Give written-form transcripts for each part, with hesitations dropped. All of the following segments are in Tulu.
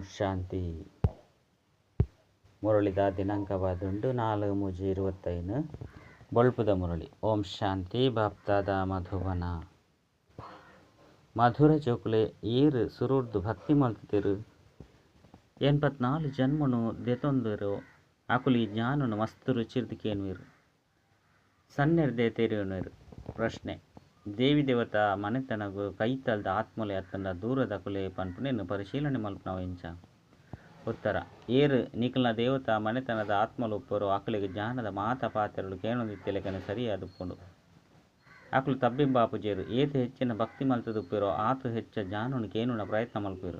ಓಂ ಶಾಂತಿ. ಮುರಳಿದ ದಿನಾಂಕವಾದುಂಡು 4/3/25. ಬೊಳ್ಪುದ ಮುರಳಿ. ಓಂ ಶಾಂತಿ. ಬಾಪ್ದಾದ ಮಧುಬನ. ಮಧುರ ಜೋಕುಲೆ ಏರು ಸುರುರ್ದು ಭಕ್ತಿ ಮಲ್ತುದೆರು 84 ಜನ್ಮನು ದೆತೊಂದೆರು ಅಕುಲು ಈ ಜ್ಞಾನನು ಮಸ್ತ್ ರುಚಿರ್ದು ಕೇನುವೆರು ಸನ್ನೆರ್ದೆ ತೆರಿಯುವೆರು. ಪ್ರಶ್ನೆ: ದೇವಿ ದೇವತಾ ಮನೆತನಗು ಕೈತಲ್ದ ಆತ್ಮಲೆ ಅತ್ತಂಡ ದೂರದಕುಲೆ ಪನ್ಪುನೆನ್ ಪರಿಶೀಲನೆ ಮಲ್ಪುನವು ಎಂಚ? ಉತ್ತರ: ಏರ್ ನಿಕಲ್ನ ದೇವತಾ ಮನೆತನದ ಆತ್ಮಲು ಉಪ್ಪೆರೋ ಅಕುಲೆಗ್ ಜ್ಞಾನದ ಮಾತ ಪಾತೆರಲು ಕೇನೊಂದಿತ್ತಿಲೆಕನೆ ಸರಿಯಾದುಪ್ಪುಂಡು. ಅಕುಲು ತಬ್ಬಿಬ್ಬು ಆಪುಜೆರ್. ಏತ್ ಹೆಚ್ಚಿನ ಭಕ್ತಿ ಮಲ್ತುದುಪ್ಪೆರೋ ಆತ್ ಹೆಚ್ಚ ಜ್ಞಾನೊನು ಕೇನುನ ಪ್ರಯತ್ನ ಮಲ್ಪುವೆರ್.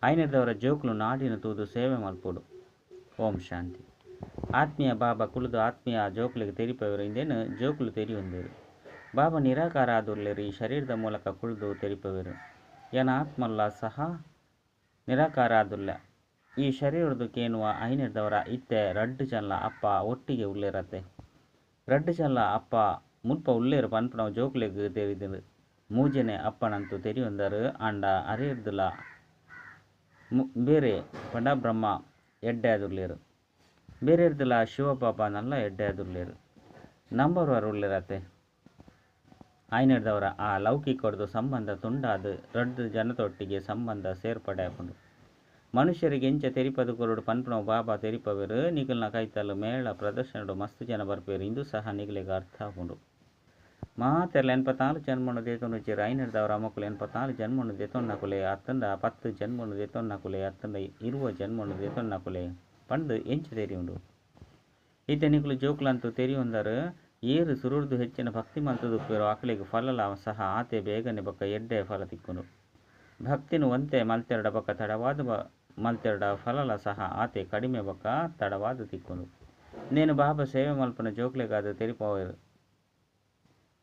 ಐನೆರ್ದವರ ಜೋಕುಲು ನಾಡಿನ ತೂದು ಸೇವೆ ಮಲ್ಪೊಡು. ಓಂ ಶಾಂತಿ. ಆತ್ಮೀಯ ಬಾಬಾ ಕುಲುದು ಆತ್ಮೀಯ ಜೋಕುಲೆಗ್ ತೆರಿಪವೆರ್. ಇಂದೆನ್ ಜೋಕುಲು ತೆರಿಯೊಂದೆರ್. ಬಾಬಾ ನಿರಾಕಾರ ಆದುಲ್ಲೆರ್. ಈ ಶರೀರದ ಮೂಲಕ ಕುಳ್ದು ತೆರಿಪವೆರ್. ಯಾನ್ ಆತ್ಮಲ್ಲ ಸಹ ನಿರಾಕಾರ ಆದುಲ್ಲೆ. ಈ ಶರೀರೊರ್ದು ಕೇನುವ. ಐನೆರ್ದವರ ಇತ್ತೆ ರಡ್ಡ್ ಜನಲ ಅಪ್ಪ ಒಟ್ಟಿಗೆ ಉಲ್ಲೆರತೆ. ರಡ್ಡ್ ಜನಲ ಅಪ್ಪ ಮುಲ್ಪ ಉಲ್ಲೆರ್ ಪನ್ಪುನವು ಜೋಕುಲೆಗ್ ತೆರಿದ್ಂಡ್. ಮೂಜನೆ ಅಪ್ಪನಂತೂ ತೆರಿಯೊಂದರ್. ಆಂಡ ಅರೆರ್ದ್ಲಾ ಬೇರೆ ಪಂಡ ಬ್ರಹ್ಮ ಎಡ್ಡೆ ಆದುಲ್ಲೆರ್. ಬೇರೆರ್ದ್ಲಾ ಶಿವಬಾಬಾ ನಲ್ಲ ಎಡ್ಡೆ ಆದುಲ್ಲೆರ್. Number war ಉಲ್ಲೆರತೆ. ಐನೆರ್ದವರ ಆ ಲೌಕಿಕೊರ್ದು ಸಂಬಂಧ ತುಂಡಾದ್ ರಡ್ಡ್ ಜನತೊಟ್ಟಿಗೆ ಸಂಬಂಧ ಸೇರ್ಪಡೆ ಆಪುಂಡು. ಮನುಷ್ಯರಿಗೆ ಎಂಚ ತೆರಿಪದ್ ಕೊರೊಡು ಪನ್ಪುನವು ಬಾಬಾ ತೆರಿಪವೆರ್. ನಿಕಲ್ನ ಕೈತಲ್ ಮೇಳ ಪ್ರದರ್ಶನಡ್ ಮಸ್ತ್ ಜನ ಬರ್ಪೆರ್. ಇಂದು ಸಹ ನಿಕಲೆಗ್ ಅರ್ಥ ಆಪುಂಡು. ಮಾತೆರ್ಲ 84 ಜನ್ಮನು ದೆತೊನುಜೆರ್. ಐನೆರ್ದವರ ಮೊಕುಲು 84 ಜನ್ಮನು ದೆತೊನ್ನಕುಲೆ ಅತ್ತಂಡ 10 ಜನ್ಮನು ದೆತೊನ್ನಕುಲೆ ಅತ್ತಂಡ 20 ಜನ್ಮನು ದೆತೊನ್ನಕುಲೆ ಪಂದ್ ಎಂಚ ತೆರಿಯುಂಡು? ಇತ್ತೆ ನಿಕುಲು ಜೋಕುಲಂತೂ ತೆರಿಯೊಂದರ್. ಏರ್ ಸುರುರ್ದು ಹೆಚ್ಚಿನ ಭಕ್ತಿ ಮಲ್ತುದುಪ್ಪೆರೋ ಅಕಲೆಗ್ ಫಲಲ ಸಹ ಆತೆ ಬೇಗನೆ ಬೊಕ್ಕ ಎಡ್ಡೆ ಫಲ ತಿಕ್ಕುಂಡು. ಭಕ್ತಿನ್ ಒಂತೆ ಮಲ್ತೆರ್ಡ ಬೊಕ್ಕ ತಡವಾದ್ ಮಲ್ತೆರ್ಡ ಫಲಲ ಸಹ ಆತೆ ಕಡಿಮೆ ಬೊಕ್ಕ ತಡವಾದ್ ತಿಕ್ಕುಂಡು. ಇಂದೆನ್ ಬಾಬಾ ಸೇವೆ ಮಲ್ಪುನ ಜೋಕುಲೆಗಾದ್ ತೆರಿಪಾವೆರ್.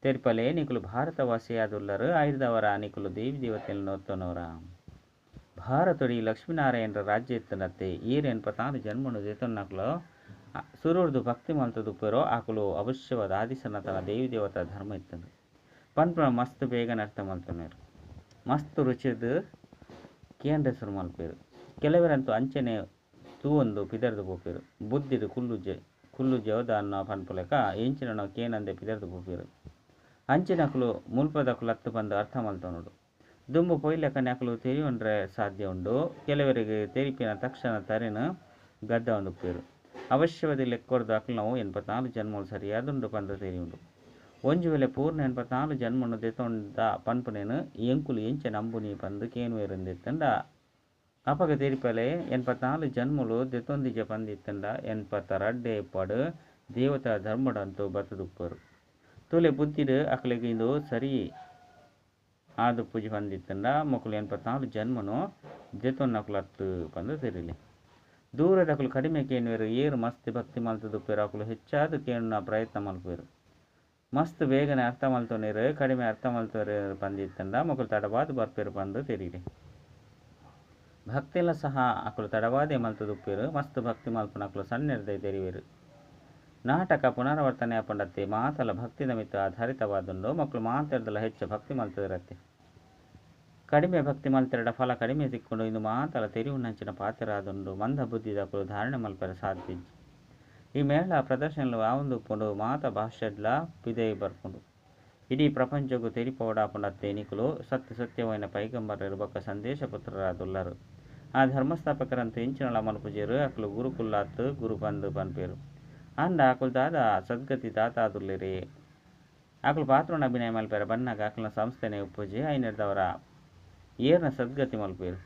ತೆರಿಪಲೆ ನಿಕುಲು ಭಾರತವಾಸಿಯಾದುಲ್ಲರ್. ಐರ್ದವರ ನಿಕುಲು ದೇವಿ ದೇವತೆలను ಒತ್ತೊನವರ. ಭಾರತೊಡು ಈ ಲಕ್ಷ್ಮೀನಾರಾಯಣರ ರಾಜ್ಯ ಇತ್ತುಂಡತ್ತೆ. ಏರ್ 84 ಜನ್ಮನು ದೆತೊನ್ನಕುಲು ಸುರುರ್ದು ಭಕ್ತಿ ಮಲ್ತುದುಪ್ಪೆರೋ ಅಕುಲು ಅವಶ್ಯವಾದ ಆದಿಸನಾತನ ದೇವಿ ದೇವತಾ ಧರ್ಮ ಇತ್ತುಂಡು ಪನ್ಪುನ ಮಸ್ತ್ ಬೇಗನೆ ಅರ್ಥ ಮಲ್ತೊನೆರ್. ಮಸ್ತ್ ರುಚಿರ್ದ್ ಕೇಂದ್ರ ಸುರು ಮಲ್ಪೆರ್. ಕೆಲವೆರಂತೂ ಅಂಚನೆ ತೂವೊಂದು ಪಿದರ್ದು ಪೋಪೆರ್. ಬುದ್ಧಿಡ್ ಕುಲ್ಲುಜೆ ಕುಲ್ಲುಜೋದಾನ್ನ ಪನ್ಪುಲೆಕ ಎಂಚಿನನೋ ಕೇನಂದೆ ಪಿದರ್ದು ಪೋಪೆರ್. ಅಂಚಿನಕುಲು ಮುಲ್ಪದಕುಲು ಅತ್ತ್ ಪಂದ್ ಅರ್ಥ ಮಲ್ತೊನೊಡು. ದುಂಬು ಪೋಯಿಲೆಕನೆ ಅಕುಲು ತೆರಿಯೊನ್ರೆ ಸಾಧ್ಯ ಉಂಡು. ಕೆಲವೆರೆಗ್ ತೆರಿಪಿನ ತಕ್ಷಣ ತರೆನ್ ಗದ್ದಾವೊಂದುಪ್ಪೆರ್. ಅವಶ್ಯವಾದಿ ಲೆಕ್ಕೊರ್ದು ಅಕಲ್ನವು 84 ಜನ್ಮಲು ಸರಿಯಾದುಂಡು ಪಂದ್ ತೆರಿಯುಂಡು. ಒಂಜಿ ವೇಳೆ ಪೂರ್ಣ 84 ಜನ್ಮನು ದೆತೊಂದ ಪನ್ಪುನೆನ್ ಎಂಕುಲು ಎಂಚ ನಂಬುನಿ ಪಂದ್ ಕೇನುವೆರಿಂದಿತ್ತಂಡ ಅಪಗ ತೆರಿಪಲೆ 84 ಜನ್ಮಲು ದೆತೊಂದಿಜ ಪಂದಿತ್ತಂಡ 82 ಇಪ್ಪಡ್ ದೇವತಾ ಧರ್ಮಡಂತೂ ಬತ್ತುದುಪ್ಪರು. ತೂಲೆ ಬುದ್ಧಿಡ್ ಅಕಲೆಗ್ ಇಂದು ಸರಿ ಆದುಪ್ಪುಜಿ ಪಂದಿತ್ತಂಡ ಮೊಕುಲು 84 ಜನ್ಮನು ದೆತೊನ್ನಕುಲು ಅತ್ತ್ ಪಂದ್ ತೆರಿಲೆ. ದೂರದಕುಲು ಕಡಿಮೆ ಕೇನುವೆರ್. ಏರ್ ಮಸ್ತ್ ಭಕ್ತಿ ಮಲ್ತುದುಪ್ಪೆರೋ ಅಕುಲು ಹೆಚ್ಚಾದ್ ಕೇನುನ ಪ್ರಯತ್ನ ಮಲ್ಪುವೆರ್. ಮಸ್ತ್ ಬೇಗನೆ ಅರ್ಥ ಮಲ್ತೊನೆರ್. ಕಡಿಮೆ ಅರ್ಥ ಮಲ್ತೊನೆರ್ ಪಂದಿತ್ತಂಡ ಮೊಕುಲು ತಡವಾದ್ ಬರ್ಪೆರ್ ಪಂದ್ ತೆರಿಲೆ. ಭಕ್ತಿಲ ಸಹ ಅಕುಲು ತಡವಾದೇ ಮಲ್ತುದುಪ್ಪೆರ್. ಮಸ್ತ್ ಭಕ್ತಿ ಮಲ್ಪುನಕುಲು ಸನ್ನೆರ್ದೆ ತೆರಿವೆರ್. ನಾಟಕ ಪುನರಾವರ್ತನೆ ಆಪುಂಡತ್ತೆ. ಮಾತಲ ಭಕ್ತಿದ ಮಿತ್ತ್ ಆಧಾರಿತವಾದುಂಡು. ಮೊಕುಲು ಮಾತೆರ್ದಲ ಹೆಚ್ಚ ಭಕ್ತಿ ಮಲ್ತುದಿರತ್ತೆ. ಕಡಿಮೆ ಭಕ್ತಿ ಮಲ್ತೆರ್ಡ ಫಲ ಕಡಿಮೆ ತಿಕ್ಕುಂಡು. ಇಂದು ಮಾತಲ ತೆರಿಯುನಂಚಿನ ಪಾತೆರ ಆದುಂಡು. ಮಂದ ಬುದ್ಧಿದಕುಲು ಧಾರಣೆ ಮಲ್ಪೆರೆ ಸಾಧ್ಯ ಇಜ್ಜಿ. ಈ ಮೇಳ ಪ್ರದರ್ಶನಲು ಆವೊಂದುಪ್ಪುಂಡು. ಮಾತ ಭಾಷೆಡ್ಲ ಪಿದಯಿ ಬರ್ಪುಂಡು. ಇಡೀ ಪ್ರಪಂಚೊಗು ತೆರಿಪವೊಡಾಪುಂಡತ್ತೆ. ನಿಕುಲು ಸತ್ಯ ಸತ್ಯವಾಯಿನ ಪೈಗಂಬರೆರ್ ಬೊಕ್ಕ ಸಂದೇಶ ಪುತ್ರರಾದುಲ್ಲರ್. ಆ ಧರ್ಮಸ್ಥಾಪಕರಂತೂ ಎಂಚಿನಲ ಮಲ್ಪುಜೆರ್. ಅಕುಲು ಗುರುಕುಲಾತ್ ಗುರು ಪಂದ್ ಪನ್ಪೆರ್. ಆಂಡ ಅಕುಲು ದಾದ ಸದ್ಗತಿ ದಾತ ಆದುಲ್ಲೆರೆ. ಅಕುಲು ಪಾತ್ರೊನು ಅಭಿನಯ ಮಲ್ಪೆರೆ ಬನ್ನಗ ಅಕಲ್ನ ಸಂಸ್ಥೆನೆ ಉಪ್ಪುಜಿ. ಐನೆರ್ದವರ ಏರ್ನ ಸದ್ಗತಿ ಮಲ್ಪುವೆರ್.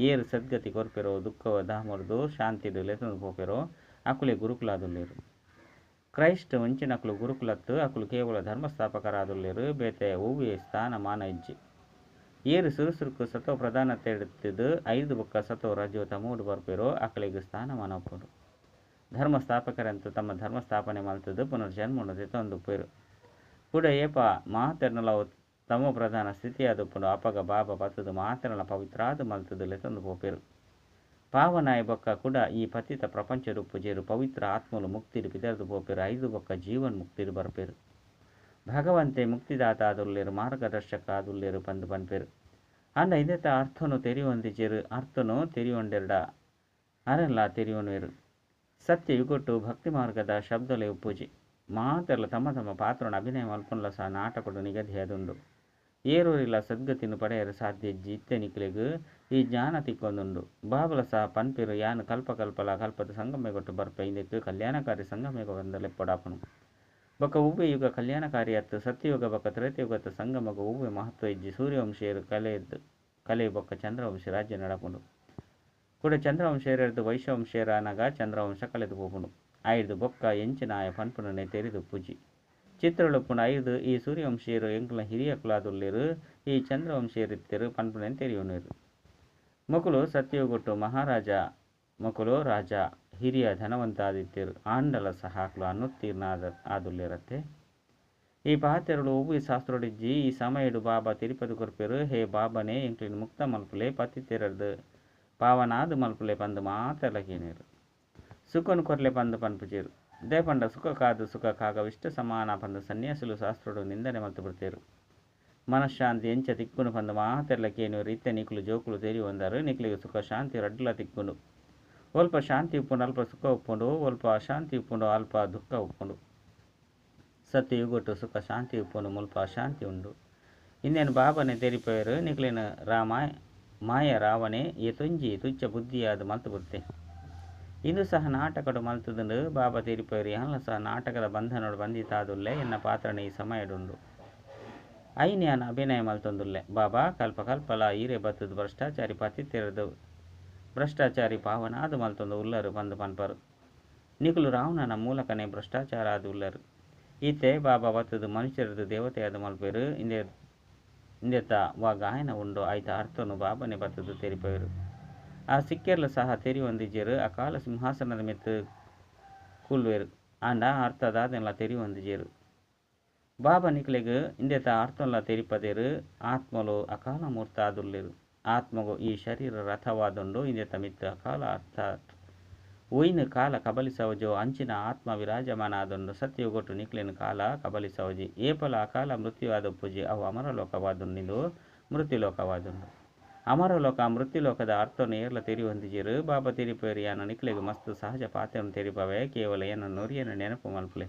ಏರ್ ಸದ್ಗತಿ ಕೊರ್ಪೆರೋ ದುಃಖ ಧಾಮೊರ್ದು ಶಾಂತಿಡ್ ಲೆತೊಂದು ಪೋಪೆರೋ ಅಕುಲೇ ಗುರುಕುಲಾದುಲ್ಲೆರ್. ಕ್ರೈಸ್ಟ್ ಇಂಚಿನಕುಲು ಗುರುಕುಲತ್. ಅಕುಲು ಕೇವಲ ಧರ್ಮಸ್ಥಾಪಕರಾದುಲ್ಲೆರ್. ಬೇತೆ ಒವ್ವೇ ಸ್ಥಾನಮಾನ ಇಜ್ಜಿ. ಏರ್ ಸುರು ಸುರುಕು ಸತೋ ಪ್ರಧಾನತೆಡಿತ್ತುದು ಐರ್ದ್ ಬೊಕ್ಕ ಸತೋ ರಜೋ ತಮೋಡು ಬರ್ಪೆರೋ ಅಕಲೆಗ್ ಸ್ಥಾನಮಾನ ಉಪ್ಪುಂಡು. ಧರ್ಮಸ್ಥಾಪಕರಂತೂ ತಮ್ಮ ಧರ್ಮ ಸ್ಥಾಪನೆ ಮಲ್ತುದು ಪುನರ್ಜನ್ಮನು ದೆತೊಂದುಪ್ಪೆರ್. ಕುಡ ಏಪ ಮಾತೆರ್ನಲ ತಮೋ ಪ್ರಧಾನ ಸ್ಥಿತಿಯಾದುಪ್ಪುಂಡು ಅಪಗ ಬಾಬಾ ಬತ್ತುದು ಮಾತೆರ್ನಲ ಪವಿತ್ರಾದ್ ಮಲ್ತುದು ಲೆತೊಂದು ಪೋಪೆರ್. ಪಾವನಾಯಿ ಬೊಕ್ಕ ಕುಡ ಈ ಪತಿತ ಪ್ರಪಂಚಡ್ ಉಪ್ಪುಜೆರ್. ಪವಿತ್ರ ಆತ್ಮಲು ಮುಕ್ತಿಡ್ ಪಿದರ್ದು ಪೋಪೆರ್. ಐರ್ದ್ ಬೊಕ್ಕ ಜೀವನ್ ಮುಕ್ತಿಡ್ ಬರ್ಪೆರ್. ಭಗವಂತೆ ಮುಕ್ತಿದಾತ ಆದುಲ್ಲೆರ್ ಮಾರ್ಗದರ್ಶಕ ಆದುಲ್ಲೆರ್ ಪಂದ್ ಪನ್ಪೆರ್. ಆಂಡ ಇಂದೆತ ಅರ್ಥನು ತೆರಿಯೊಂದಿಜೆರ್. ಅರ್ಥನು ತೆರಿಯೊಂಡೆರ್ಡ ಅರೆನ್ಲಾ ತೆರಿಯೊನುವೆರ್. ಸತ್ಯಯುಗೊಟ್ಟು ಭಕ್ತಿ ಮಾರ್ಗದ ಶಬ್ದಲೇ ಉಪ್ಪುಜಿ. ಮಾತೆರ್ಲ ತಮ್ಮ ತಮ್ಮ ಪಾತ್ರೊನು ಅಭಿನಯ ಮಲ್ಪುನಲ ಸಹ ನಾಟಕೊಡು ನಿಗದಿಯಾದುಂಡು. ಏರೊರಿಲ ಸದ್ಗತಿನ್ ಪಡೆಯೆರೆ ಸಾಧ್ಯ ಇಜ್ಜಿ. ಇತ್ತೆ ನಿಕ್ಲೆಗ್ ಈ ಜ್ಞಾನ ತಿಕ್ಕೊಂದುಂಡು. ಬಾಬಾಲ ಸಹ ಪನ್ಪೆರ್ ಯಾನ್ ಕಲ್ಪ ಕಲ್ಪಲ ಕಲ್ಪದ ಸಂಗಮಯುಗಟ್ ಬರ್ಪೆ. ಇಂದೆಕ್ ಕಲ್ಯಾಣಕಾರಿ ಸಂಗಮಯುಗ ಪಂದ್ ಲೆಪ್ಪುಡಾಪುಂಡು. ಬೊಕ್ಕ ಒವ್ವೇ ಯುಗ ಕಲ್ಯಾಣಕಾರಿ ಅತ್ತ್. ಸತ್ಯಯುಗ ಬೊಕ್ಕ ತ್ರೇತಾಯುಗದ ಸಂಗಮಗ್ ಒವ್ವೇ ಮಹತ್ವ ಇಜ್ಜಿ. ಸೂರ್ಯವಂಶಿಯೆರ್ ಕಲೆ ಬೊಕ್ಕ ಚಂದ್ರವಂಶಿ ರಾಜ್ಯ ನಡಪುಂಡು. ಕುಡ ಚಂದ್ರವಂಶೀಯರೆರ್ದ್ ವೈಶ್ಯವಂಶೀಯರಾನಗ ಚಂದ್ರವಂಶ ಕಳೆದು ಪೋಪುಂಡು. ಐರ್ದ್ ಬೊಕ್ಕ ಎಂಚಿನ ಆಯ ಪನ್ಪುನನೇ ತೆರಿದ್ ಉಪ್ಪುಜಿ. ಚಿತ್ರೊಲು ಉಪ್ಪುಂಡು. ಐರ್ದ್ ಈ ಸೂರ್ಯವಂಶೀಯೆರ್ ಎಂಕಲ್ನ ಹಿರಿಯಕುಲಾದುಲ್ಲೆರ್, ಈ ಚಂದ್ರವಂಶೀಯೆರ್ ಇತ್ತೆರ್ ಪನ್ಪುನೆನ್ ತೆರಿಯೊನುವೆರ್. ಮೊಕುಲು ಸತ್ಯಯುಗೊಟ್ಟು ಮಹಾರಾಜ, ಮೊಕುಲು ರಾಜ, ಹಿರಿಯ ಧನವಂತ ಆದಿತ್ತೆರ್. ಆಂಡಲ ಸಹ ಅಕುಲು ಅನುತ್ತೀರ್ಣ ಆದುಲ್ಲೆರತ್ತೆ. ಈ ಪಾತೆರೊಲು ಒವ್ವೇ ಶಾಸ್ತ್ರೊಡಿಜ್ಜಿ. ಈ ಸಮಯಡ್ ಬಾಬಾ ತೆರಿಪದ ಕೊರ್ಪೆರ್. ಹೇ ಬಾಬನೇ ಎಂಕ್ಲೆನ್ ಮುಕ್ತ ಮಲ್ಪುಲೆ, ಪತಿತೆರೆರ್ದ್ ಪಾವನಾದ್ ಮಲ್ಪುಲೆ ಪಂದ್ ಮಾತೆರ್ಲ ಕೇನುವೆರ್. ಸುಖನ್ ಕೊರ್ಲೆ ಪಂದ್ ಪನ್ಪುಜೆರ್. ದಾಯೆ ಪಂಡ ಸುಖ ಕಾದು ಸುಖ ಕಾಗವಿಷ್ಟ ಸಮಾನ ಪಂದ್ ಸನ್ಯಾಸಿಲು ಶಾಸ್ತ್ರೊಡು ನಿಂದನೆ ಮಲ್ತ್ ಬಿಡ್ತೆರ್. ಮನಃಶಾಂತಿ ಎಂಚ ತಿಕ್ಕುಂಡು ಪಂದ್ ಮಾತೆರ್ಲ ಕೇನುವೆರ್. ಇತ್ತೆ ನಿಕುಲು ಜೋಕುಲು ತೆರಿಯೊಂದರ್. ನಿಕ್ಲೆಗ್ ಸುಖ ಶಾಂತಿ ರಡ್ಡ್ಲ ತಿಕ್ಕುಂಡು. ಒಲ್ಪ ಶಾಂತಿ ಉಪ್ಪುಂಡು ಅಲ್ಪ ಸುಖ ಉಪ್ಪುಂಡು. ಒಲ್ಪ ಅಶಾಂತಿ ಉಪ್ಪುಂಡು ಅಲ್ಪ ದುಃಖ ಉಪ್ಪುಂಡು. ಸತ್ಯಯುಗೊಟ್ಟು ಸುಖ ಶಾಂತಿ ಉಪ್ಪುಂಡು, ಮುಲ್ಪ ಅಶಾಂತಿ ಉಂಡು. ಇಂದೆನ್ ಬಾಬಾನೆ ತೆರಿಪಾವೆರ್. ನಿಕ್ಲೆನ ರಾಮಾಯ ಮಾಯ ರಾವಣೆ ಏತೊಂಜಿ ತುಚ್ಚ ಬುದ್ಧಿಯಾದ್ ಮಲ್ತ್ ಬಿಡ್ತೆ. ಇಂದು ಸಹ ನಾಟಕಡ್ ಮಲ್ತುದುಂಡು. ಬಾಬಾ ತೆರಿಪಾವೆರ್ ಯಾನ್ಲ ಸಹ ನಾಟಕದ ಬಂಧನೊಡು ಬಂಧಿತಾದುಲ್ಲೆ. ಎನ್ನ ಪಾತ್ರನೇ ಈ ಸಮಯಡುಂಡು. ಐನ್ ಯಾನ್ ಅಭಿನಯ ಮಲ್ತೊಂದುಲ್ಲೆ. ಬಾಬಾ ಕಲ್ಪ ಕಲ್ಪಲ ಈರೇ ಬತ್ತುದು ಭ್ರಷ್ಟಾಚಾರಿ ಪತಿತೆರೆರ್ದ್ ಭ್ರಷ್ಟಾಚಾರಿ ಪಾವನಾದ್ ಮಲ್ತೊಂದು ಉಲ್ಲರ್ ಪಂದ್ ಪನ್ಪರ್. ನಿಕುಲು ರಾವಣನ ಮೂಲಕನೇ ಭ್ರಷ್ಟಾಚಾರ ಆದ್ ಉಲ್ಲರ್. ಇತ್ತೆ ಬಾಬಾ ಬತ್ತುದು ಮನುಷ್ಯರೆರ್ದ್ ದೇವತೆಯಾದ್ ಮಲ್ಪುವೆರ್. ಇಂದೆತ ವಾ ಗಾಯನ ಉಂಡೋ ಐತ ಅರ್ಥನು ಬಾಬಾನೆ ಬತ್ತುದು ತೆರಿಪಾವೆರ್. ಆ ಸಿಖ್ಖೆರ್ಲ ಸಹ ತೆರಿಯೊಂದಿಜ್ಜೆರ್. ಅಕಾಲ ಸಿಂಹಾಸನದ ಮಿತ್ತ್ ಕುಲ್ಲುವೆರ್. ಆಂಡ ಅರ್ಥ ದಾದೆನ್ಲ ತೆರಿಯೊಂದಿಜ್ಜೆರ್. ಬಾಬಾ ನಿಕ್ಲೆಗ್ ಇಂದೆತ ಅರ್ಥನ್ಲ ತೆರಿಪದೆರ್. ಆತ್ಮಲು ಅಕಾಲ ಮೂರ್ತ ಆದುಲ್ಲೆರ್. ಆತ್ಮಗು ಈ ಶರೀರ ರಥವಾದುಂಡು. ಇಂದೆತ ಮಿತ್ತ್ ಅಕಾಲ ಅರ್ಥಾತ್ ಒಯ್ನ್ ಕಾಲ ಕಬಲಿಸವಜೋ ಅಂಚಿನ ಆತ್ಮ ವಿರಾಜಮಾನ ಆದುಂಡು. ಸತ್ಯಯುಗೊಟ್ಟು ನಿಕ್ಲೆನ್ ಕಾಲ ಕಬಲಿಸವಜಿ. ಏಪಲ ಅಕಾಲ ಮೃತ್ಯು ಆದುಪ್ಪುಜಿ. ಅವು ಅಮರಲೋಕವಾದುಂಡು. ಇಂದು ಮೃತ್ಯುಲೋಕವಾದುಂಡು. ಅಮರಲೋಕ ಮೃತ್ಯುಲೋಕದ ಅರ್ಥನು ಏರ್ಲ ತೆರಿಯೊಂದಿಜ್ಜೆರ್. ಬಾಬಾ ತೆರಿಪಾವೆರ್ ಯಾನ್ ನಿಕ್ಲೆಗ್ ಮಸ್ತ್ ಸಹಜ ಪಾತೆರನ್ ತೆರಿಪಾವೆ. ಕೇವಲ ಎನ್ನ ನೆನಪು ಮಲ್ಪುಲೆ.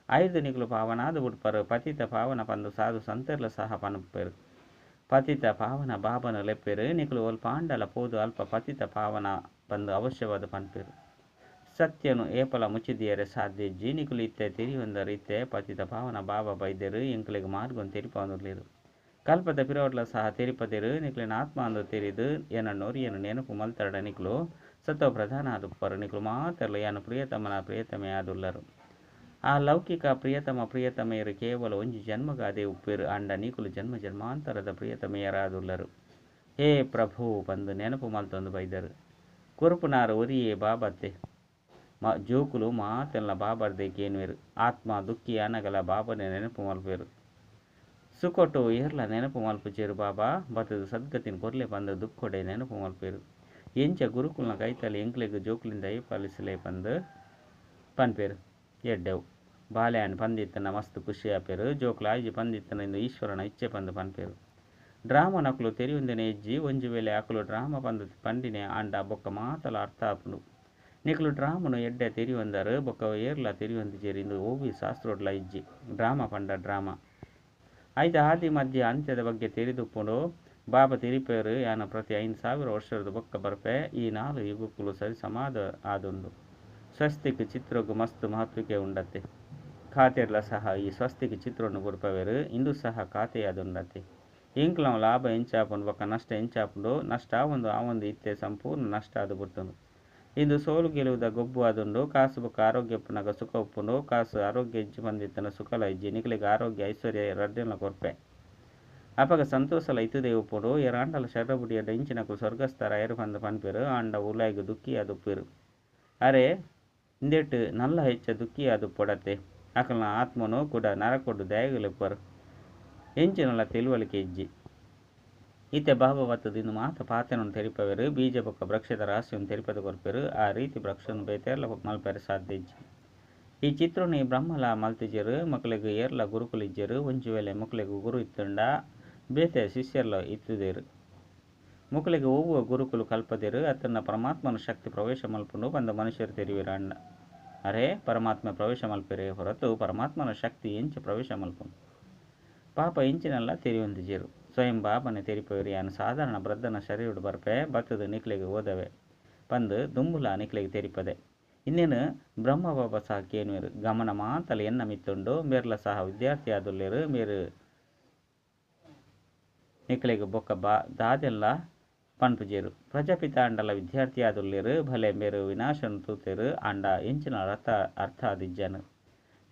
ಐರ್ದ್ ನಿಕುಲು ಪಾವನಾದ್ ಬುಡ್ಪರ್. ಪತಿತ ಪಾವನ ಪಂದ್ ಸಾಧು ಸಂತೆರ್ಲ ಸಹ ಪನ್ಪೆರ್. ಪತಿತ ಪಾವನ ಬಾಬನ ಲೆಪ್ಪೆರ್. ನಿಕುಲು ಒಲ್ಪ ಆಂಡಲ ಪೋದು ಅಲ್ಪ ಪತಿತ ಪಾವನ ಪಂದ್ ಅವಶ್ಯವಾದ್ ಪನ್ಪೆರ್. ಸತ್ಯನು ಏಪಲ ಮುಚ್ಚಿದಿಯರೆ ಸಾಧ್ಯ ಇಜ್ಜಿ. ನಿಕುಲು ಇತ್ತೆ ತೆರಿಯೊಂದರ್. ಇತ್ತೆ ಪತಿತ ಪಾವನ ಬಾಬಾ ಬೈದೆರ್ ಎಂಕ್ಲೆಗ್ ಮಾರ್ಗನ್ ತೆರಿಪಾವೊಂದುಲ್ಲೆರ್. ಕಲ್ಪದ ಪಿರವಡ್ಲ ಸಹ ತೆರಿಪದೆರ್. ನಿಕ್ಲೆನ ಆತ್ಮ ಅಂದು ತೆರಿದು ಎನ್ನೊರಿಯನ್ ನೆನಪು ಮಲ್ತರ್ಡ ನಿಕುಲು ಸತ್ವ ಪ್ರಧಾನ ಆದುಪ್ಪರ್. ನಿಕುಲು ಮಾತೆರ್ಲ ಯಾನ್ ಪ್ರಿಯತಮನ ಪ್ರಿಯತಮೆ ಆದುಲ್ಲರ್. ಆ ಲೌಕಿಕ ಪ್ರಿಯತಮ ಪ್ರಿಯತಮೆಯರು ಕೇವಲ ಒಂಜಿ ಜನ್ಮಗಾದೇ ಉಪ್ಪೆರ್. ಆಂಡ ನಿಕುಲು ಜನ್ಮ ಜನ್ಮಾಂತರದ ಪ್ರಿಯತಮೆಯರಾದುಲ್ಲರ್. ಹೇ ಪ್ರಭು ಪಂದ್ ನೆನಪು ಮಲ್ತೊಂದು ಬೈದರ್. ಕೊರುಪುನಾರ್ ಒರಿಯೇ ಬಾಬಾತೆ. ಜೋಕುಲು ಮಾತೆಲ್ಲ ಬಾಬರ್ದೆ ಕೇನುವೆರ್. ಆತ್ಮ ದುಃಖಿ ಆನಗಲ ಬಾಬನೆ ನೆನಪು ಮಲ್ಪುವೆರ್. ಸುಖೊಟ್ಟು ಏರ್ಲ ನೆನಪು ಮಲ್ಪುಜೆರ್. ಬಾಬಾ ಬತ್ತುದು ಸದ್ಗತಿನ್ ಕೊರ್ಲೆ ಪಂದ್ ದುಃಖೊಡೆ ನೆನಪು ಮಲ್ಪುವೆರ್. ಎಂಚ ಗುರುಕುಲ್ನ ಕೈತಲ್ ಎಂಕ್ಲೆಗ್ ಜೋಕುಲಿಂದ ದಯ ಪಾಲಿಸಲೆ ಪಂದ್ ಪನ್ಪೆರ್. ಎಡ್ಡೆವು ಬಾಲೆಹಣ್ಣು ಪಂದಿತ್ತನ ಮಸ್ತ್ ಖುಷಿ ಆಪೆರ್. ಜೋಕುಲು ಆಯ್ಜಿ ಪಂದಿತ್ತನ ಇಂದು ಈಶ್ವರನ ಇಚ್ಛೆ ಪಂದ್ ಪನ್ಪೆರ್. ಡ್ರಾಮನಕುಲು ತೆರಿಯೊಂದಿನ ಇಜ್ಜಿ. ಒಂಜಿ ವೇಳೆ ಅಕುಲು ಡ್ರಾಮ ಪಂದ್ ಪಂಡಿನೇ ಆಂಡ ಬೊಕ್ಕ ಮಾತಲ ಅರ್ಥ ಆಪುಂಡು. ನಿಕುಲು ಡ್ರಾಮನು ಎಡ್ಡೆ ತೆರಿಯೊಂದರ್. ಬೊಕ್ಕ ಏರ್ಲ ತೆರಿಯೊಂದಿಜೆರ್. ಇಂದು ಒವ್ವೇ ಶಾಸ್ತ್ರೊಡ್ಲ ಇಜ್ಜಿ. ಡ್ರಾಮ ಪಂಡ ಡ್ರಾಮ. ಐತ ಆದಿ ಮಧ್ಯ ಅಂತ್ಯದ ಬಗ್ಗೆ ತೆರಿದುಪ್ಪುಂಡು. ಬಾಬಾ ತೆರಿಪಾವೆರ್ ಯಾನ್ ಪ್ರತಿ 5000 ವರ್ಷದ ಬೊಕ್ಕ ಬರ್ಪೆ. ಈ 4 ಯುಗಕ್ಕುಲು ಸರಿಸಮಾದ ಆದುಂಡು. ಸ್ವಸ್ತಿಕ್ ಚಿತ್ರಗ್ ಮಸ್ತ್ ಮಹತ್ವಿಕೆ ಉಂಡತ್ತೆ. ಖಾತೆಡ್ಲ ಸಹ ಈ ಸ್ವಸ್ತಿಕ್ ಚಿತ್ರವನ್ನು ಬುಡ್ಪವೆರ್. ಇಂದು ಸಹ ಖಾತೆಯಾದುಂಡತ್ತೆ. ಎಂಕ್ಲ ಲಾಭ ಎಂಚಾಪುಂಡು ಬೊಕ್ಕ ನಷ್ಟ ಎಂಚಾಪುಂಡು. ನಷ್ಟ ಆವೊಂದು ಆವೊಂದು ಇತ್ತೆ ಸಂಪೂರ್ಣ ನಷ್ಟ ಆದ್ ಬುಡ್ತುಂಡು. ಇಂದು ಸೋಲು ಗೆಲುವುದ ಗೊಬ್ಬು ಆದುಂಡು. ಕಾಸು ಬೊಕ್ಕ ಆರೋಗ್ಯ ಉಪ್ಪುನಗ ಸುಖ ಉಪ್ಪುಂಡು. ಕಾಸು ಆರೋಗ್ಯ ಇಜ್ಜಿ ಪಂದಿತ್ತನ ಸುಖಲ ಇಜ್ಜಿ. ನಿಕ್ಲೆಗ್ ಆರೋಗ್ಯ ಐಶ್ವರ್ಯ ರಡ್ಡೆಲ ಕೊರ್ಪೆ. ಅಪಗ ಸಂತೋಷಲ ಇತ್ತದೇ ಉಪ್ಪುಂಡು. ಏರಾಂಡಲ ಶರೀರ ಬುಡಿಯಡ ಇಂಚಿನಕುಲು ಸ್ವರ್ಗಸ್ಥರಾಯೆರ್ ಪಂದ್ ಪನ್ಪೆರ್. ಆಂಡ ಉಲಾಯಿಗ್ ದುಃಖಿ ಆದುಪ್ಪೆರ್. ಅರೆ ಇಂದೆಟ್ ನಲ್ಲ ಹೆಚ್ಚ ದುಃಖಿ ಆದುಪ್ಪೊಡತ್ತೆ. ಅಕಲ್ನ ಆತ್ಮನು ಕೂಡ ನರಕೊಡು ದಾಯೆಗ್ ಲೆಪ್ಪರು. ಎಂಚಿನಲ ತಿಳುವಳಿಕೆ ಇಜ್ಜಿ. ಇತ್ತೆ ಬಾಬಾ ಬತ್ತುದು ಇಂದು ಮಾತ ಪಾತೆರನ್ ತೆರಿಪಾವೆರ್. ಬೀಜ ಬೊಕ್ಕ ವೃಕ್ಷದ ರಹಸ್ಯವನ್ನು ತೆರಿಪದ ಕೊರ್ಪೆರ್. ಆ ರೀತಿ ವೃಕ್ಷನ್ ಬೇತೆರ್ಲ ಮಲ್ಪೆರೆ ಸಾಧ್ಯ ಇಜ್ಜಿ. ಈ ಚಿತ್ರನು ಈ ಬ್ರಹ್ಮಲ ಮಲ್ತಿಜೆರ್. ಮೊಕಲೆಗ್ ಏರ್ಲ ಗುರುಕುಲು ಇಜ್ಜೆರ್. ಒಂಜಿ ವೇಳೆ ಮೊಕಲೆಗ್ ಗುರು ಇತ್ತುಂಡ ಬೇತೆ ಶಿಷ್ಯರ್ಲ ಇತ್ತುದೆರ್. ಮೊಕಲೆಗ್ ಒವ್ವ ಗುರುಕುಲು ಕಲ್ಪದೆರ್ ಅತ್ತಂಡ ಪರಮಾತ್ಮನ ಶಕ್ತಿ ಪ್ರವೇಶ ಮಲ್ಪುಂಡು ಪಂದ್ ಮನುಷ್ಯೆರ್ ತೆರಿವೆರ್ ಆಂಡ ಅರೆ ಪರಮಾತ್ಮೆ ಪ್ರವೇಶ ಮಲ್ಪೆರೆ ಹೊರತು ಪರಮಾತ್ಮನ ಶಕ್ತಿ ಎಂಚ ಪ್ರವೇಶ ಮಲ್ಪುಂಡು ಪಾಪ ಎಂಚಿನಲ್ಲ ತೆರಿಯೊಂದಿಜೆರ್. ಸ್ವಯಂ ಬಾಬನೆ ತೆರಿಪವೆರ್ ಯಾನ್ ಸಾಧಾರಣ ಬ್ರದನ ಶರೀರಡ್ ಬರ್ಪೆ ಬತ್ತುದು ನಿಕ್ಲೆಗ್ ಓದವೆ ಪಂದ್ ದುಂಬುಲ ನಿಕ್ಲೆಗ್ ತೆರಿಪದೆ. ಇಂದೆನ್ ಬ್ರಹ್ಮ ಬಾಬಾ ಸಹ ಕೇನುವೆರ್. ಗಮನ ಮಾತಲ ಎನ್ನ ಮಿತ್ತುಂಡು ಮೇರ್ಲ ಸಹ ವಿದ್ಯಾರ್ಥಿಯಾದುಲ್ಲೆರ್ ಮೇರ್ ನಿಕ್ಲೆಗ್ ಬೊಕ್ಕ ಬಾ ದಾದೆನ್ಲ ಪನ್ಪುಜೆರ್. ಪ್ರಜಾಪಿತ ಆಂಡಲ ವಿದ್ಯಾರ್ಥಿಯಾದುಲ್ಲೆರ್ ಭಲೆ ಮೇರ್ ವಿನಾಶನ್ ತೂತೆರ್ ಆಂಡ ಎಂಚಿನ ಅರ್ಥ ಆದಿಜ್ಜಾನ್.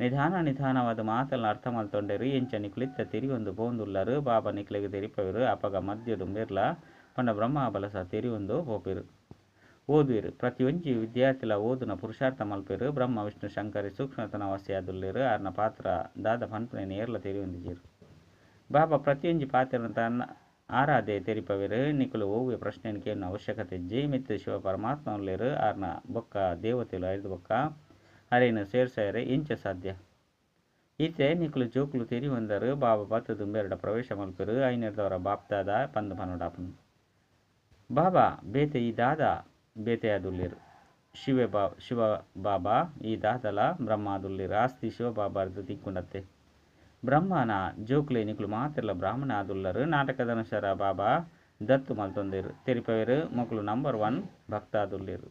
ನಿಧಾನ ನಿಧಾನವಾದ್ ಮಾತಲ್ನ ಅರ್ಥ ಮಲ್ತೊಂಡೆರ್ ಎಂಚ ನಿಕುಲಿತ್ತ ತೆರಿಯೊಂದು ಪೋವೊಂದುಲ್ಲರ್ ಬಾಬಾ ನಿಕ್ಲೆಗ್ ತೆರಿಪವೆರ್ ಅಪಗ ಮಧ್ಯಡ್ ಮೇರ್ಲ ಪಂಡ ಬ್ರಹ್ಮ ಬಲಸ ತೆರಿಯೊಂದು ಪೋಪೆರ್. ಓದುವೆರ್ ಪ್ರತಿಯೊಂಜಿ ವಿದ್ಯಾರ್ಥಿಲ ಓದುನ ಪುರುಷಾರ್ಥ ಮಲ್ಪೆರ್. ಬ್ರಹ್ಮ ವಿಷ್ಣು ಶಂಕರೆ ಸೂಕ್ಷ್ಮತನವಾಸಿಯಾದುಲ್ಲೆರ್ ಆರ್ನ ಪಾತ್ರ ದಾದ ಪನ್ಪುನೆನ್ ಏರ್ಲ ತೆರಿಯೊಂದಿಜೆರ್. ಬಾಬಾ ಪ್ರತಿಯೊಂಜಿ ಪಾತ್ರನ ತನ್ನ ಆರಾಧೆ ತೆರಿಪವೆರ್. ನಿಕುಲು ಒವ್ವೆ ಪ್ರಶ್ನೆನ್ ಕೇನುನ ಅವಶ್ಯಕತೆ ಇಜ್ಜಿ. ಮಿತ್ತ್ ಶಿವ ಪರಮಾತ್ಮ ಉಲ್ಲೆರ್ ಆರ್ನ ಬೊಕ್ಕ ದೇವತೆಲು ಐರ್ದ್ ಬೊಕ್ಕ ಅರೆನ್ ಸೇರ್ಸಯೆರೆ ಎಂಚ ಸಾಧ್ಯ. ಇತ್ತೆ ನಿಕುಲು ಜೋಕುಲು ತೆರಿಯೊಂದರ್ ಬಾಬಾ ಬತ್ತುದು ಮೇರ್ಡ ಪ್ರವೇಶ ಮಲ್ಪೆರ್ ಐನೆರ್ದವರ ಬಾಪ್ದಾದ ಪಂದ್ ಪನೊಡಾಪುಂಡು. ಬಾಬಾ ಬೇತೆ ಈ ದಾದ ಬೇತೆಯಾದುಲ್ಲೆರ್. ಶಿವೆ ಬಾ ಶಿವ ಬಾಬಾ ಈ ದಾದಲ ಬ್ರಹ್ಮ ಆದುಲ್ಲೆರ್ ಆಸ್ತಿ ಶಿವ ಬಾಬಾರ್ದ್ ತಿಕ್ಕುಂಡತ್ತೆ. ಬ್ರಹ್ಮನ ಜೋಕುಲೆ ನಿಕುಲು ಮಾತೆರ್ಲ ಬ್ರಾಹ್ಮಣ ಆದುಲ್ಲರ್. ನಾಟಕದ ಅನುಸಾರ ಬಾಬಾ ದತ್ತು ಮಲ್ತೊಂದೆರ್ ತೆರಿಪವೆರ್ ಮೊಕುಲು ನಂಬರ್ ಒನ್ ಭಕ್ತ ಆದುಲ್ಲೆರ್.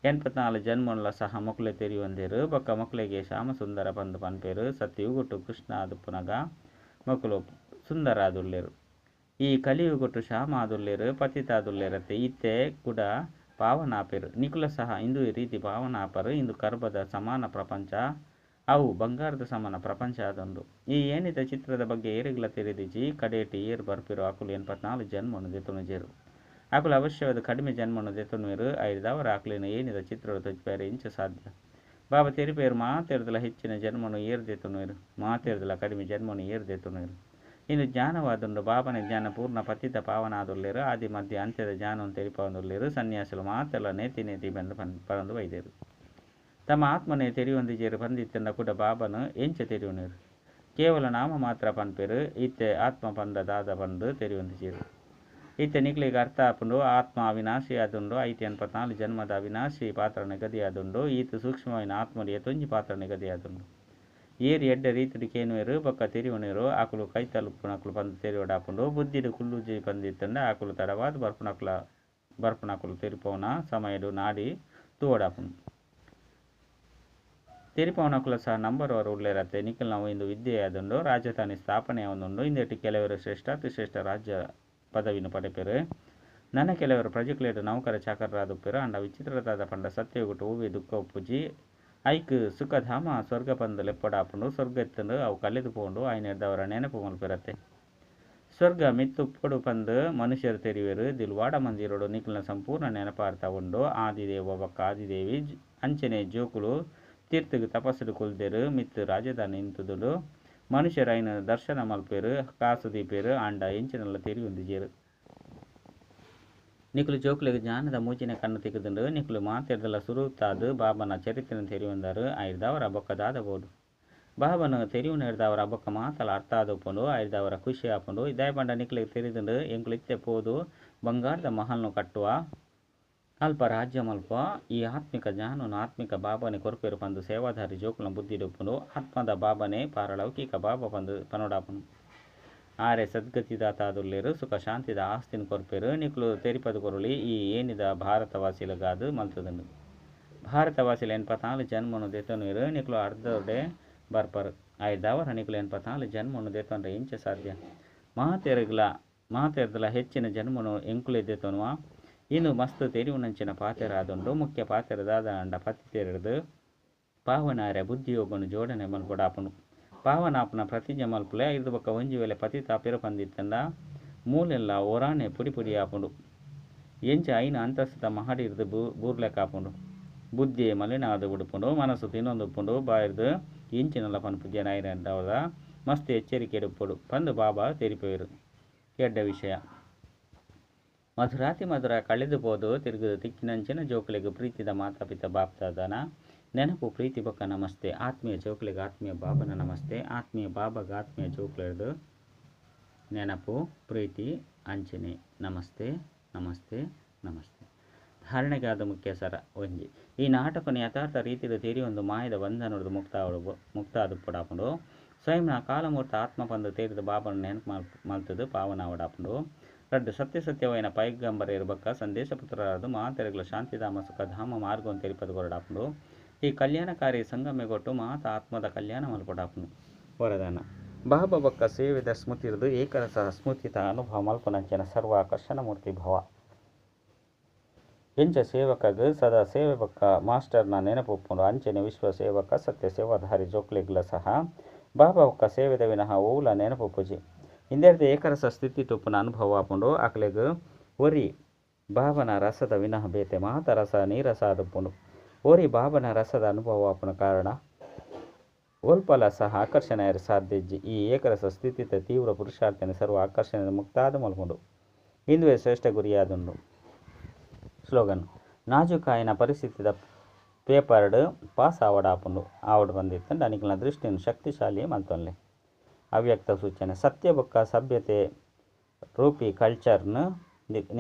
84 ಜನ್ಮನ್ಲ ಸಹ ಮೊಕುಲೆ ತೆರಿಯೊಂದೆರ್. ಬೊಕ್ಕ ಮೊಕಲೆಗೆ ಶ್ಯಾಮ ಸುಂದರ ಪಂದ್ ಪನ್ಪೆರ್. ಸತ್ಯಯುಗೊಟ್ಟು ಕೃಷ್ಣ ಆದುಪ್ಪುನಗ ಮೊಕುಲು ಸುಂದರ ಆದುಲ್ಲೆರ್. ಈ ಕಲಿಯುಗೊಟ್ಟು ಶ್ಯಾಮ ಆದುಲ್ಲೆರ್ ಪತಿತ ಆದುಲ್ಲೆರತ್ತೆ. ಇತ್ತೆ ಕುಡ ಪಾವನ ಆಪೆರ್. ನಿಕುಲ ಸಹ ಇಂದುವೆ ರೀತಿ ಪಾವನ ಆಪರ್. ಇಂದು ಕರ್ಬದ ಸಮಾನ ಪ್ರಪಂಚ ಅವು ಬಂಗಾರದ ಸಮಾನ ಪ್ರಪಂಚ ಆದುಂಡು. ಈ ಏನಿದ ಚಿತ್ರದ ಬಗ್ಗೆ ಏರೆಗ್ಲ ತೆರಿದಿಜಿ. ಕಡೆಟ್ ಏರ್ ಬರ್ಪೆರೋ ಅಕುಲು 84 ಜನ್ಮನು ದೆತೊನುಜೆರ್. ಅಕುಲು ಅವಶ್ಯವಾದ ಕಡಿಮೆ ಜನ್ಮನು ದೆತೊನುವೆರ್. ಐರ್ದಾವರ ಅಕ್ಲೆನ ಏನಿದ ಚಿತ್ರಡ್ ತೋಜಿಪಾಯೆರೆ ಎಂಚ ಸಾಧ್ಯ. ಬಾಬಾ ತೆರಿಪೆರ್ ಮಾತೆರ್ದಲ ಹೆಚ್ಚಿನ ಜನ್ಮನು ಏರ್ ದೆತೊನುವೆರ್. ಮಾತೆರ್ದಲ ಕಡಿಮೆ ಜನ್ಮನು ಏರ್ ದೆತೊನುವೆರ್. ಇಂದು ಜ್ಞಾನವಾದುಂಡು. ಬಾಬನ ಜ್ಞಾನ ಪೂರ್ಣ ಪತಿತ ಪಾವನ ಆದುಲ್ಲೆರ್. ಆದಿ ಮಧ್ಯ ಅಂತ್ಯದ ಜ್ಞಾನವನ್ನು ತೆರಿಪಾವೊಂದುಲ್ಲೆರ್. ಸನ್ಯಾಸಿಲು ಮಾತೆರ್ಲ ನೇತಿ ನೇತಿ ಪಂದ್ ಪನೊಂದು ಬೈದೆರ್. ತಮ್ಮ ಆತ್ಮನೇ ತೆರಿಯೊಂದಿಜೆರ್ ಪಂದಿತ್ತಂಡ ಕುಡ ಬಾಬನ ಎಂಚ ತೆರಿಯೊನುವೆರ್. ಕೇವಲ ನಾಮ ಮಾತ್ರ ಪನ್ಪೆರ್. ಇತ್ತೆ ಆತ್ಮ ಪಂಡ ದಾದ ಪಂದ್ ತೆರಿಯೊಂದಿಜೆರ್. ಇತ್ತೆ ನಿಕ್ಲೆಗ್ ಅರ್ಥ ಆಪುಂಡು ಆತ್ಮ ಅವಿನಾಶಿ ಆದುಂಡು. ಐಟ್ 84 ಜನ್ಮದ ಅವಿನಾಶಿ ಪಾತ್ರ ನಿಗದಿಯಾದುಂಡು. ಈತ್ ಸೂಕ್ಷ್ಮವಾಯಿನ ಆತ್ಮಡ್ ಏತೊಂಜಿ ಪಾತ್ರ ನಿಗದಿಯಾದುಂಡು. ಏರ್ ಎಡ್ಡೆ ರೀತಿಡ್ ಕೇನುವೆರ್ ಬೊಕ್ಕ ತೆರಿಯೊನುವೆರ್ ಅಕುಲು ಕೈತಲುಪ್ಪುನಕುಲು ಪಂದ್ ತೆರಿಯೊಡಾಪುಂಡು. ಬುದ್ಧಿಡ್ ಕುಲ್ಲುಜಿ ಪಂದಿತ್ತಂಡ ಅಕುಲು ತಡವಾದ್ ಬರ್ಪುನಕುಲು ತೆರಿಪೋನ ಸಮಯಡ್ ನಾಡಿ ತೂವೊಡಾಪುಂಡು. ತೆರಿಪವನಕುಲ ಸಹ ನಂಬರ್ ವರ್ ಉಲ್ಲೆರತ್ತೆ. ನಿಕಲ್ನ ಇಂದು ವಿದ್ಯೆಯಾದುಂಡು. ರಾಜಧಾನಿ ಸ್ಥಾಪನೆ ಆವೊಂದುಂಡು. ಇಂದೆಟ್ ಕೆಲವರು ಶ್ರೇಷ್ಠಾತಿಶ್ರೇಷ್ಠ ರಾಜ್ಯ ಪದವಿನ ಪಡೆಪೆರ್. ನನ ಕೆಲವರು ಪ್ರಜೆಕ್ಲೆಡ್ ನೌಕರ ಚಾಕರಾದುಪ್ಪೆರ್. ಆಂಡ ವಿಚಿತ್ರದಾದ ಪಂಡ ಸತ್ಯಯುಗಟ್ ಒವ್ವೆ ದುಃಖ ಉಪ್ಪುಜಿ. ಐಕ್ ಸುಖಧಾಮ ಸ್ವರ್ಗ ಪಂದ್ ಲೆಪ್ಪೊಡಾಪುಂಡು. ಸ್ವರ್ಗ ಇತ್ತುಂಡು ಅವು ಕಲೆದು ಪೋಂಡು. ಐನೆರ್ದವರ ನೆನಪು ಮಲ್ಪೆರತ್ತೆ. ಸ್ವರ್ಗ ಮಿತ್ತುಪ್ಪೊಡು ಪಂದ್ ಮನುಷ್ಯರು ತೆರಿವೆರ್. ದಿಲ್ವಾಡ ಮಂದಿರಡು ನಿಕಲ್ನ ಸಂಪೂರ್ಣ ನೆನಪಾರ್ಥ ಉಂಡು. ಆದಿದೇವ ಬೊಕ್ಕ ಆದಿದೇವಿ ಅಂಚನೆ ಜೋಕುಲು ತೀರ್ಥಗ್ ತಪಸ್ಸುಡು ಕುಲ್ದೆರ್. ಮಿತ್ತ್ ರಾಜಧಾನಿ ಇಂತುದುಂಡು. ಮನುಷ್ಯರ ಐನ ದರ್ಶನ ಮಲ್ಪೆರ್ ಕಾಸು ದೀಪೆರ್ ಆಂಡ ಎಂಚಿನಲ್ಲ ತೆರಿಯೊಂದಿಜೆರ್. ನಿಕುಲು ಜೋಕುಲೆಗ್ ಜ್ಞಾನದ ಮೂಜಿನೆ ಕಣ್ಣು ತಿಕ್ಕುದುಂಡು. ನಿಕುಲು ಮಾತೆರ್ದಲ ಸುರುತಾದ್ ಬಾಬನ ಚರಿತ್ರೆನ್ ತೆರಿಯೊಂದಾರ್. ಐರ್ದಾವರ ಬೊಕ್ಕ ದಾದ ಬೋಡು. ಬಾಬನ ತೆರಿಯುನೆರ್ದಾವರ ಬೊಕ್ಕ ಮಾತಲ ಅರ್ಥ ಆದುಪ್ಪುಂಡು. ಐರ್ದಾವರ ಖುಷಿ ಆಪುಂಡು. ದಾಯೆ ಪಂಡ ನಿಕ್ಲೆಗ್ ತೆರಿದುಂಡು ಎಂಕುಲು ಇತ್ತೆ ಪೋದು ಬಂಗಾರದ ಮಹಲ್ನು ಕಟ್ಟುವ ಅಲ್ಪ ರಾಜ್ಯ ಮಲ್ಪ ಈ ಆತ್ಮಿಕ ಜ್ಞಾನನು ಆತ್ಮಿಕ ಬಾಬನೆ ಕೊರ್ಪೆರ್ ಪಂದ್ ಸೇವಾಧಾರಿ ಜೋಕುಲ್ನ ಬುದ್ಧಿಡ್ ಉಪ್ಪುಂಡು. ಆತ್ಮದ ಬಾಬನೆ ಪಾರಲೌಕಿಕ ಬಾಬಾ ಪಂದ್ ಪನೊಡಾಪುಂಡು. ಆರೆ ಸದ್ಗತಿದಾತಾದುಲ್ಲೆರ್. ಸುಖ ಶಾಂತಿದ ಆಸ್ತಿನ ಕೊರ್ಪೆರ್. ನಿಕುಲು ತೆರಿಪದ ಕೊರೊಲಿ ಈ ಏನಿದ ಭಾರತವಾಸಿಲಗಾದ್ ಮಲ್ತುದುಂಡು. ಭಾರತವಾಸಿಲು 84 ಜನ್ಮನು ದೆತೊನುವೆರ್. ನಿಕುಲು ಅರ್ಧೊಡೆ ಬರ್ಪರ್. ಐರ್ದಾವರ ನಿಕುಲು 84 ಜನ್ಮನು ದೆತೊನ್ರೆ ಎಂಚ ಸಾಧ್ಯ. ಮಾತೆರೆಗ್ಲ ಮಾತೆರ್ದಲ ಹೆಚ್ಚಿನ ಜನ್ಮನು ಎಂಕುಲೆ ದೆತೊನುವ. ಇಂದು ಮಸ್ತ್ ತೆರಿಯುನಂಚಿನ ಪಾತೆರ ಆದುಂಡು. ಮುಖ್ಯ ಪಾತೆರ ದಾದ ಆಂಡ ಪತಿತೆರೆರ್ದ್ ಪಾವನಾರೆ ಬುದ್ಧಿಯೋಗನು ಜೋಡಣೆ ಮಲ್ಪೊಡಾಪುಂಡು. ಪಾವನಾಪುನ ಪ್ರತಿಜ್ಞೆ ಮಲ್ಪುಲೆ. ಐರ್ದ್ ಬೊಕ್ಕ ಒಂಜಿ ವೇಳೆ ಪತಿತಾಪೆರ್ ಪಂದಿತ್ತಂಡ ಮೂಲೆಲ್ಲ ಒರಾನೆ ಪುಡಿ ಪುಡಿ ಆಪುಂಡು. ಎಂಚ ಐನ ಅಂತಸ್ತುದ ಮಹಡಿರ್ದ್ ಬೂರ್ಲೆಕಾಪುಂಡು. ಬುದ್ಧಿ ಮಲಿನ ಆದ್ ಬುಡುಪುಂಡು. ಮನಸ್ಸು ತಿನ್ನೊಂದುಪ್ಪುಂಡು. ಬಾಯಿರ್ದ್ ಎಂಚಿನಲ್ಲ ಪನ್ಪುಜೆರ್ ಐನೆರ್ದಾವರ ಮಸ್ತ್ ಎಚ್ಚರಿಕೆಡ್ ಉಪ್ಪೊಡು ಪಂದ್ ಬಾಬಾ ತೆರಿಪೆರ್. ಎಡ್ಡೆ ವಿಷಯ. ಮಧುರಾತಿ ಮಧುರ ಕಳೆದು ಪೋದು ತಿರುಗುದು ತಿಕ್ಕಿನಂಚಿನ ಜೋಕುಲೆಗ್ ಪ್ರೀತಿದ ಮಾತಾಪಿತ ಬಾಪ್ದಾದನ ನೆನಪು ಪ್ರೀತಿ ಬೊಕ್ಕ ನಮಸ್ತೆ. ಆತ್ಮೀಯ ಜೋಕುಲೆಗ್ ಆತ್ಮೀಯ ಬಾಬನ ನಮಸ್ತೆ. ಆತ್ಮೀಯ ಬಾಬಾಗ ಆತ್ಮೀಯ ಜೋಕುಲೆರ್ದ್ ನೆನಪು ಪ್ರೀತಿ ಅಂಚನೆ ನಮಸ್ತೆ. ನಮಸ್ತೆ ನಮಸ್ತೆ. ಧಾರಣೆಗಾದ ಮುಖ್ಯ ಸರ ಒಂಜಿ ಈ ನಾಟಕನ ಯಥಾರ್ಥ ರೀತಿಯಲ್ಲಿ ತೆರಿಯೊಂದು ಮಾಯದ ಬಂಧನದ ಮುಕ್ತ ಆದುಪ್ಪಡಾಪುಂಡು. ಸ್ವಯಂನ ಕಾಲಮೂರ್ತ ಆತ್ಮ ಪಂದು ತೇರಿದ ಬಾಬನ ನೆನಪು ಮಲ್ತದು ಪಾವನಾವಡಾಪುಂಡು. ರಡ್ಡು ಸತ್ಯ ಸತ್ಯವಾಯಿನ ಪೈಗಂಬರೇರು ಬೊಕ್ಕ ಸಂದೇಶ ಪುತ್ರರಾದ ಮಾತೆರೆಗ್ಲ ಶಾಂತಿಧಾಮ ಸುಖಧಾಮ ಮಾರ್ಗವನ್ನು ತೆರಿಪದು ಕೊರಡಾಪುಂಡು. ಈ ಕಲ್ಯಾಣಕಾರಿ ಸಂಗಮೆಗೊಟ್ಟು ಮಾತ ಆತ್ಮದ ಕಲ್ಯಾಣ ಮಲ್ಪಡಾಪುಂಡು. ವರದಾನ ಬಾಬಾ ಬೊಕ್ಕ ಸೇವೆದ ಸ್ಮೃತಿರ್ದು ಏಕರಸ ಸ್ಮೃತಿತ ಅನುಭವ ಮಲ್ಪನಂಚಿನ ಸರ್ವ ಆಕರ್ಷಣ ಮೂರ್ತಿ ಭವ. ಎಂಚ ಸೇವಕಗ್ ಸದಾ ಸೇವೆ ಬೊಕ್ಕ ಮಾಸ್ಟರ್ನ ನೆನಪು ಅಂಚನೆ ವಿಶ್ವ ಸೇವಕ ಸತ್ಯ ಸೇವಾಧಾರಿ ಜೋಕ್ಲೆಗ್ಲ ಸಹ ಬಾಬಾ ಬೊಕ್ಕ ಸೇವೆದ ವಿನಃ ಓವುಲ ನೆನಪುಪ್ಪುಜಿ. ಇಂದೆರ್ದ್ ಏಕರಸ ಸ್ಥಿತಿ ಟುಪ್ಪುನ ಅನುಭವ ಆಪುಂಡು. ಅಕ್ಲೆಗ್ ಒರಿ ಬಾಬನ ರಸದ ವಿನಃ ಬೇತೆ ಮಾತ ರಸ ನೀರಸ ಆದುಪ್ಪುಂಡು. ಒರಿ ಬಾಬನ ರಸದ ಅನುಭವ ಆಪುನ ಕಾರಣ ಒಲ್ಪಲ ಸಹ ಆಕರ್ಷಣೆ ಸಾಧ್ಯ ಇಜ್ಜಿ. ಈ ಏಕರಸ ಸ್ಥಿತಿತ ತೀವ್ರ ಪುರುಷಾರ್ಥನ ಸರ್ವ ಆಕರ್ಷಣೆ ಮುಕ್ತಾದ ಮಲ್ಪುಂಡು. ಇಂದುವೆ ಶ್ರೇಷ್ಠ ಗುರಿಯಾದುಂಡು. ಸ್ಲೋಗನ್ ನಾಜುಕಾಯಿನ ಪರಿಸ್ಥಿತಿದ ಪೇಪರ್ಡ್ ಪಾಸ್ ಆವಡ್ ಆಪುಂಡು ಆವಡ್ ಬಂದಿತ್ತು ನಿಕಲ್ನ ದೃಷ್ಟಿನ ಶಕ್ತಿಶಾಲಿ ಮಲ್ತೊನ್ಲೆ. ಅವ್ಯಕ್ತ ಸೂಚನೆ ಸತ್ಯ ಬೊಕ್ಕ ಸಭ್ಯತೆ ರೂಪಿ ಕಲ್ಚರ್ನ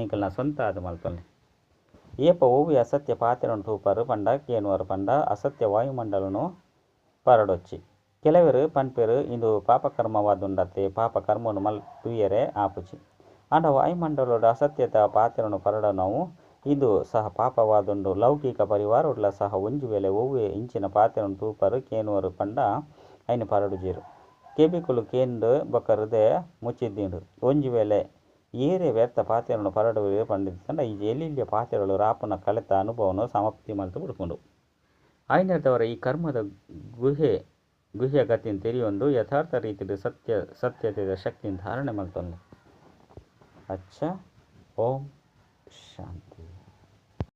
ನಿಕಲ್ನ ಸ್ವಂತ ಆದ್ ಮಲ್ತೊನ್ಲೆ. ಏಪ ಓವಿ ಅಸತ್ಯ ಪಾತೆರನು ತೂಪರು ಪಂಡ ಕೇನುವರು ಪಂಡ ಅಸತ್ಯ ವಾಯುಮಂಡಲನು ಪರಡೊಚ್ಚಿ. ಕೆಲವರು ಪನ್ಪೆರು ಇಂದು ಪಾಪಕರ್ಮವಾದುಂಡತ್ತೆ, ಪಾಪಕರ್ಮನು ಮಲ್ ತೂಯರೆ ಆಪುಜಿ. ಆಂಡ ವಾಯುಮಂಡಲದ ಅಸತ್ಯದ ಪಾತೆರನು ಪರಡನವು ಇದು ಸಹ ಪಾಪವಾದುಂಡು. ಲೌಕಿಕ ಪರಿವಾರಡ್ಲ ಸಹ ಒಂಜಿ ವೇಳೆ ಒವ್ವೆ ಇಂಚಿನ ಪಾತೆರನು ತೂಪರು ಕೇನುವರು ಪಂಡ ಐನು ಪರಡುಜೆರು. ಕೆಬಿಕುಲು ಕೇಂದ್ ಬೊಕ್ಕ ಹೃದಯ ಮುಚ್ಚಿದ್ದೀಂಡು. ಒಂಜಿ ವೇಳೆ ಏರೆ ವ್ಯರ್ಥ ಪಾತೆರನು ಪರಡುವೆರು ಪಂಡಿತ್ತಂಡ ಈ ಎಲಿಲ್ಯ ಪಾತೆರಳು ರಾಪುನ ಕಲೆತ ಅನುಭವನು ಸಮಾಪ್ತಿ ಮಲ್ತು ಬಿಡ್ಪುಂಡು. ಆಯ್ನದವರ ಈ ಕರ್ಮದ ಗುಹೆ ಗುಹ್ಯ ಗತಿನ ತೆರಿಯೊಂದು ಯಥಾರ್ಥ ರೀತಿಯ ಸತ್ಯ ಸತ್ಯತೆದ ಶಕ್ತಿನ ಧಾರಣೆ ಮಲ್ತೊನ್ಲೆ. ಅಚ್ಚ, ಓಂ ಶಾಂತಿ.